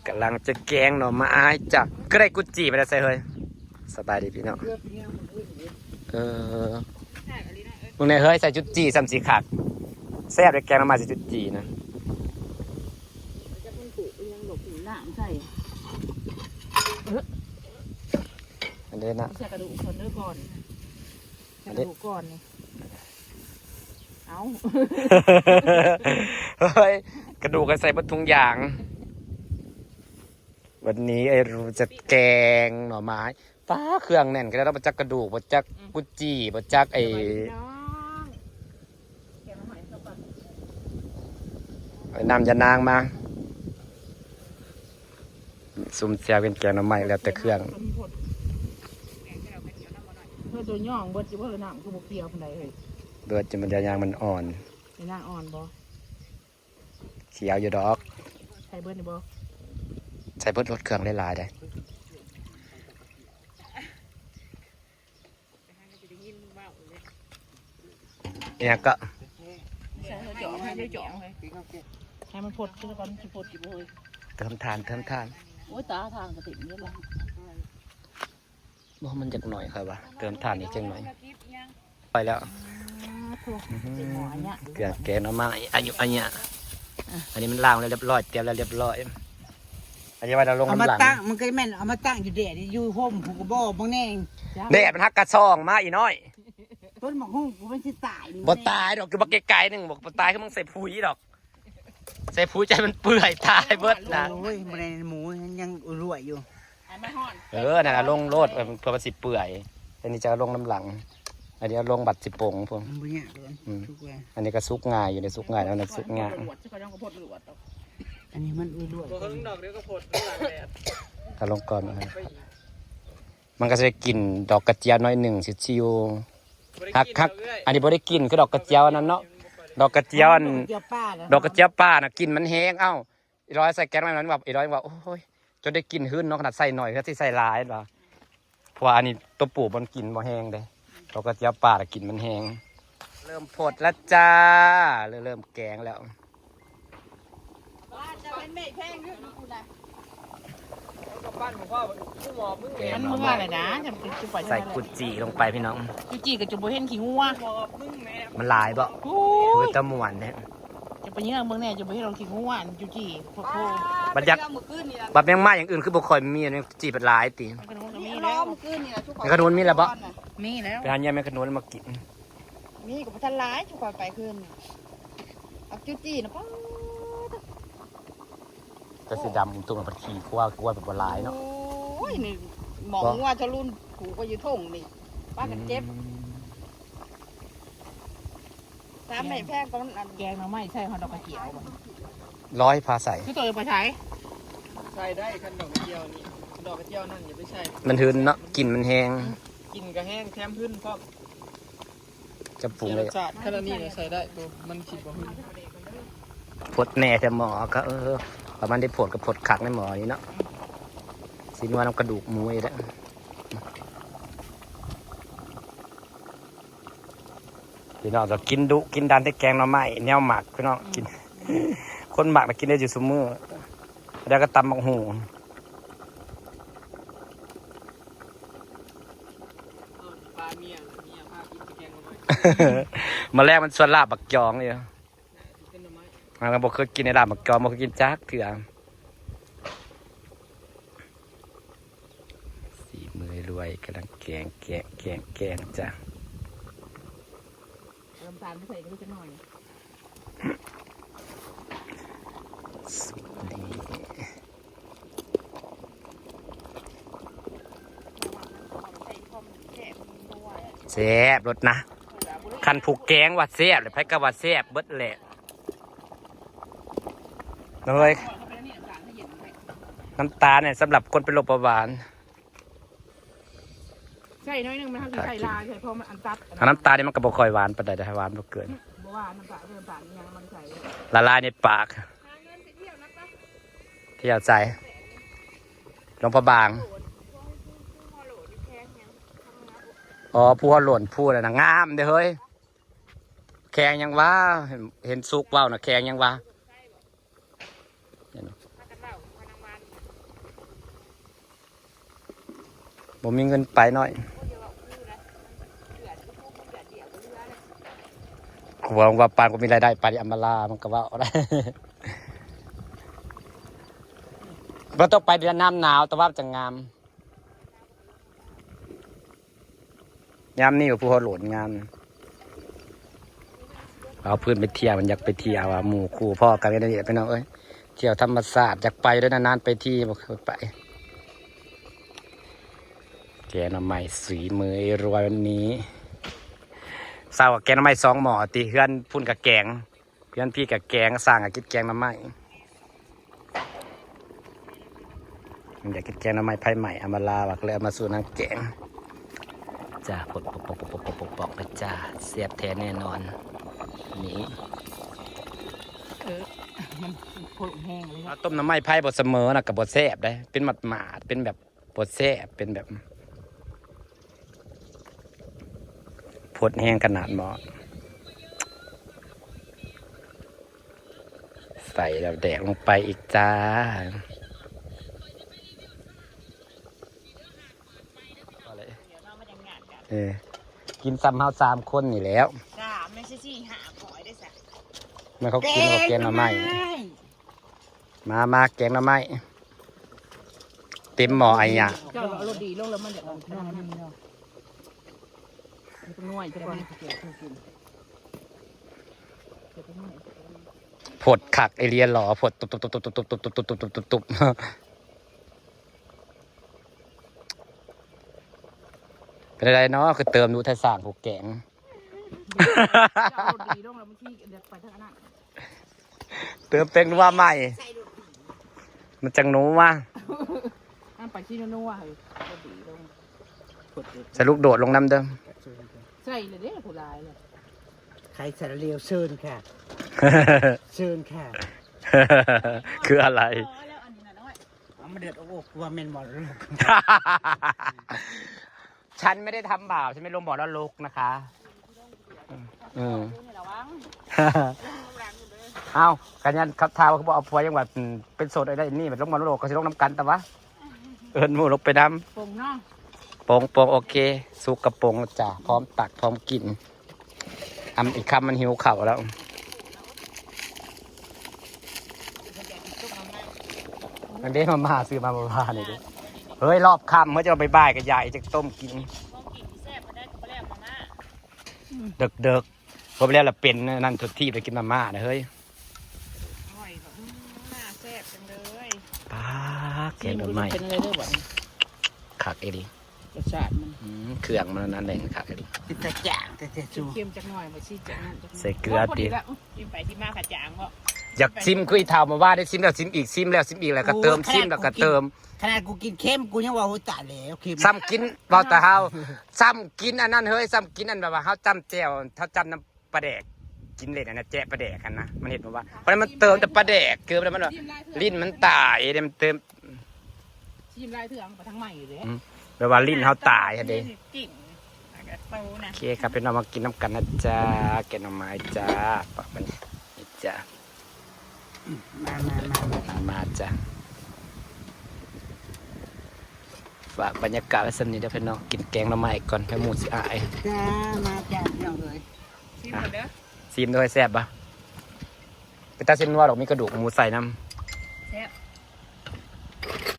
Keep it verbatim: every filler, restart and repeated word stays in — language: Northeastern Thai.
กำลังจะแกงหน่อไม้จ้ะ ก็ได้กุจีไปแล้วใส่เฮ้ย สบายดีพี่น้อง เออ มึงเนี่ยเฮ้ย ใส่จุจีสามสีขัด แซ่บเลยแกงหน่อไม้ใส่จุจีนะ จะมันผูกยังหลบหนีหน้ามันใส่ อันนี้นะ ใส่กระดูกก่อนเด้อก่อนใส่กระดูกก่อนนี่เอา เฮ้ย กระดูกก็ใส่เบิดทุกอย่าง วันนี้ไอ้รู้จะแกงหน่อไม้ ป้าเครื่องแน่นก็ได้แล้วบ่จักกระดูกบ่จักกุจีบ่จักไอ้ พี่น้องแกงหน่อไม้เข้าไป เอาน้ำยานางมา ซุ่มแซวกันแกงหน่อไม้แล้วแต่เครื่อง เพื่อตัวย่องเบิดจะเพื่อน้ำคือบ่เปรียวปานใดเลย เบิดจะมันยานางมันอ่อน ในหน้าอ่อนบ่ เขียวอยู่ดอก ใส่เบิดนี่บ่ ใส่เบิดรสเครื่องหลายๆได้เนี่ยก็ ใส่เธอจ่องให้เธอจ่องเลยให้มันพดซะก่อนมันสิพดอยู่บ่เฮ้ย เติมถ่านเติมถ่าน โอ้ยตาทางกระติ่งเยอะเลย บ่มันจักหน่อยค่อยว่าเติมถ่านอีกจักหน่อย ไปแล้ว ถูกเป็นหมออันเนี้ย เกลือแกงหน่อไม้อายุอันเนี้ยอันนี้มันล้างแล้วเรียบร้อยเตรียมแล้วเรียบร้อย อันนี้ไว้เราลง เอามา น้ำหลัง ตั้งมันก็แม่นเอามาตั้งอยู่แดดอยู่ห่มผมก็บอกบางแน่ แดดมันหักกระซองมาอีน้อย ต้นหมากฮุ่งกูมันสิตายนี่ บ่ตายดอกอยู่บักไกลๆหนึ่งบอกบ่ตายคือมึงใส่ปุ๋ยดอก ใส่ปุ๋ยใจมันเปื่อยตายเบิดนะ โอ้ยมันในหมูยังรวยอยู่ อันมาห่อน เออนั่นน่ะลงโลดเออเพื่อมันสิเปื่อยอันนี้จะลงน้ำหลัง อันนี้เอาลงบัดสิปงพวก มันบ่ยากเลย อืม ทุกวัน อันนี้ก็สุกง่ายอยู่ในสุกง่ายแล้วนะสุกง่าย หลวดใช่ไหมต้องกระพดหลวด อันนี้มันรวย ตัวเขาต้องดอกเดียวก็พดข้างหลังแดด เอาลงก่อนนะ ไปอีก มันก็จะได้กลิ่นดอกกระเจียวน้อยหนึ่งชิว บ่ได้ ๆหัก กิน หัก เรื่อย อันนี้บ่ได้กลิ่นคือดอกกระเจียวอันนั้นเนาะ ดอกกระเจียวอัน เจียวป้าแล้ว ดอกกระเจียวป่าน่ะกลิ่นมันแห้งเอ้าอีร้อยใส่แกงมันว่าอีร้อยว่าโอ้ยจนได้กลิ่นหืนเนาะขนาดใส่หน่อยก็สิใส่หลายว่าเพราะว่าอันนี้ตัวปลูกมันกลิ่นบ่แห้งเด้ดอกกระเจียวป่าน่ะกลิ่นมันแห้งเริ่มผดแล้วจ้าเริ่มแกงแล้ว จะเป็นแม่แพงขึ้นกูนะ กับบ้านของพ่อผู้หมอมึงแม่ มันเมื่อไหร่นะจะไป ใส่กุจีลงไปพี่น้อง จุจีกับจุบเห็นขี้งัว หมอมึงแม่ มันหลายบ่ โอ้ เฮ้ย ย ตะมวนเนี่ย จะไปเยื่อเมืองแน่จะไปให้ลองขี้งัวจุจีโคตรโคตร บัดยัก เมื่อคืนนี่นะ บัดแมงไม้อย่างอื่นคือบ่ค่อยมีอันนี้จีบเป็นหลายติ มันก็รู้ มี มี ล้ แล้ อ ว เมื่อคืนนี่นะทุกคน ในขนุนมีแล้วบ่ มีแล้ว ไปหาเยี่ยมแม่ขนุนมากิน มีกับพันลายทุกคนไปคืนนี่เอาจุจีนะป้า ก็สีดำตุ้มมันขี่คว้าคว้าแบบบ่หลายเนาะ โอ้ยนี่หมองว่าทะลุนผูกไปอยู่ทงนี่ป้ากันเจ็บ อืม ตามแม่แพงก็มันอัน แกงหน่อไม้ใส่หอดดอกกระเจียวบ่ ร้อยพาใส่ คือตัวไปใช้ ใส่ได้คันดอกกระเจียวนี่ดอกกระเจียวนั่นอย่าไปใส่ มันหืนเนาะกลิ่นมันแห้ง กินกระแห้งแถมหืนพร้อม จะปรุง เสีย เล ร ย สชาติขนาดนี้เนี่ยใส่ได้ตัวมันคิดบ่หืน ผดแหน่แต่หมอก็เออประมาณได้ผดกับผดคักในหมอนี่เนาะสีนวลน้ำกระดูกหมูอีกแล้วพี่น้องก็กินดุกินดันแต่แกงหน่อไม้แนวหมักพี่น้องกิน คนหมักนะกินได้อยู่ซุมื้อแล้วก็ตำบักหุ่ง ปลาเมียเมียพากินแกงหน่อไม้ มาแรกมันชวนลาบบักจองเลย เป็นหน่อไม้ มันก็บอกเคยกินในลาบบักจองบอกเคยกินจักเถื่อสีมือรวยกำลังแกงแกงแกงแกงจ้ะ เติมตาลไปใส่ก็ได้จะหน่อย สูตรนี้แซ่บรสนะคันผูกแกงว่าแซ่บเลยไผก็ว่าแซ่บเบิดแหละน้อยน้ำตาลเนี่ยสำหรับคนเป็นโรคเบาหวาน ใส่น้อยหนึ่งมันทำใส่ลายใส่เพราะมันอันตัด อันน้ำตาลนี่มันก็บ่ค่อยหวานปานใดแต่หวานบ่เกิน เพราะว่าน้ำตาลน้ำตาลยังมันใส่ ละลายในปากเที่ยวใส่หลวงพระบางอ๋อผู้หล่นผู้น่ะนะงามเด้อเฮ้ยแขงยังว่าเห็นเห็นสุกเว้านะแขงยังว่า พากันเล่าพนังวัน บ่มีเงินไปหน่อย กูว่า ว่าปานกูมีรายได้ไปอำมาลา มันก็เว้าได้ บ่ต้องไปเดือนน้ำหนาว แต่ว่าจะงาม ยามนี้ว่าผู้เขาโหลดงาน เอาเพื่อนไปเที่ยว มันอยากไปเที่ยวอะ หมู่คู่พ้อกันก็ได้ไปเนาะเอ้ย เที่ยวธรรมชาติ อยากไปด้วย นานๆไปที บ่เคยไป แกงหน่อไม้สีมือไอ้รวยวันนี้ เช้าก็แกงหน่อไม้สองหม้อติ เฮือนพุ่นก็แกง เฮือนพี่ก็แกง สร้างก็กินแกงหน่อไม้ มันอยากกินแกงหน่อไม้ไผ่ใหม่ เอามาลาว่ะ ก็เลยเอามาสู่นางแกง จ้า ปอกๆๆๆๆๆนะจ้า แซ่บแท้แน่นอน นี่ เออ มันโผล่แห้งเลย เอาต้มหน่อไม้ไผ่บ่เสมอนะ ก็บ่แซ่บได้ เป็นหมาดๆ เป็นแบบบ่แซ่บ เป็นแบบ พดแห้งขนาดหมอ ใส่แล้วแดกลงไปอีกจ้า เออ กินซ้ำเฮาสามคนนี่แหล้ว จ้า ไม่ใช่สี่ห้าหอยได้สัก มันเขากินกับแกงหน่อไม้ มา มาแกงหน่อไม้ เต็มหม้อไอ้หยา เจ้าเอารถดีลงแล้วมันจะออกหน่อยหนึ่งเนาะ หน่วยจะก่อน ผดคักไอเลียหรอ ผดตุบตุบตุบตุบตุบตุบตุบตุบตุบตุบตุบตุบ เป็นอะไรเนาะ คือเติมดูไทยสร้างผูกแกง เจ้าเอารถดีลงแล้วบางทีเดี๋ยวไปทางนั้น เติมแป้งนัวใหม่ มันจังนัว อันไปที่นัวๆเฮ้ยรถดีลง ใส่ลูกโดดลงน้ำเด้อ ใส่เลยเด้ผู้ร้ายเลย ใครสารเลวเชิญค่ะ เชิญค่ะ คืออะไร แล้วอันนี้นะน้อย เอามาเดือดอกว่าเมนหมดลูก ฉันไม่ได้ทำบาป ฉันไม่ลงบ่อนรกนะคะ อืม ดูนี่ระวัง เอากันยันขับทาวเขาบอกเอาผัวยังว่าอืมเป็นโสดอะไรนี่มันลงบ่อนรกก็สิลงน้ำกันแต่ว่า เอิ้นหมู่ลงไปน้ ปงเนาะ ำปงปงโอเค สุกกระปงจ้ะ พร้อมตักพร้อมกิน อำอีกคำมันหิวเข่าวแล้ว มันได้มาม่าซื้อมาเมื่อวานนี่ดิ เฮ้ย รอบค่ำเมื่อจะไปบ่ายกับยายจะต้มกิน มองกินแซ่บมาได้ก็แลกมาม่า เดิกเดิกๆพอไปแล้วละเป็นนั่นทุกที่ไปกินมาม่านะเฮ้ย อร่อยแบบมาม่าแซ่บจังเลย ป้าแกงหน่อไม้ เป็นอะไรด้วยวะ คักเอดี รสชาติมัน อืมเครื่องมันนั่นเองคักเอดี ติดตะจางแต่แต่สู เค็มจักหน่อยมาซีจักนั่นจัก ใส่เกลือติ กินไปที่มาขะจางบ่ อยากซิมคืออีเท่ามาว่าได้ซิมแล้วซิมอีกซิมแล้วซิมอีกแล้วก็เติมซิมแล้วก็เติม ขนาดกูกินเค็มกูยังว่าโหตายแล้วเค็ม ซ้ำกินเบาแต่เฮาซ้ำกินอันนั้นเฮ้ยซ้ำกินอันแบบว่าเฮาจำแจ่วเฮาจำน้ำปลาแดก กินเลยนะแจะปลาแดกกันนะมันเห็นว่าเพราะนั้นมันเติมแต่ปลาแดกเกลือแล้วมันแบบลิ้นมันตายเลยมันเติม ชิมลายเถื่องไปทางใหม่เลย อืมแบบว่าลิ้นเฮาตายอะเด้ กิ่งแล้วก็ปูนะ โอเคครับพี่น้องมากินน้ำกันนะจ๊ะแกงหน่อไม้จ้าปะมันนี่จ้ะ มามามามา มามาจ้ะฝากบรรยากาศไว้สำนี้เด้อพี่น้องกินแกงหน่อไม้ก่อนแม่หมูสิอาย จ้ามาจ้าพี่น้องเอ้ย ชิมหมดเด้อ ซีมด้วยแซ่บปะเป็นตาเส้นนัวดอกมีกระดูกหมูใส่น้ำ แซ่บ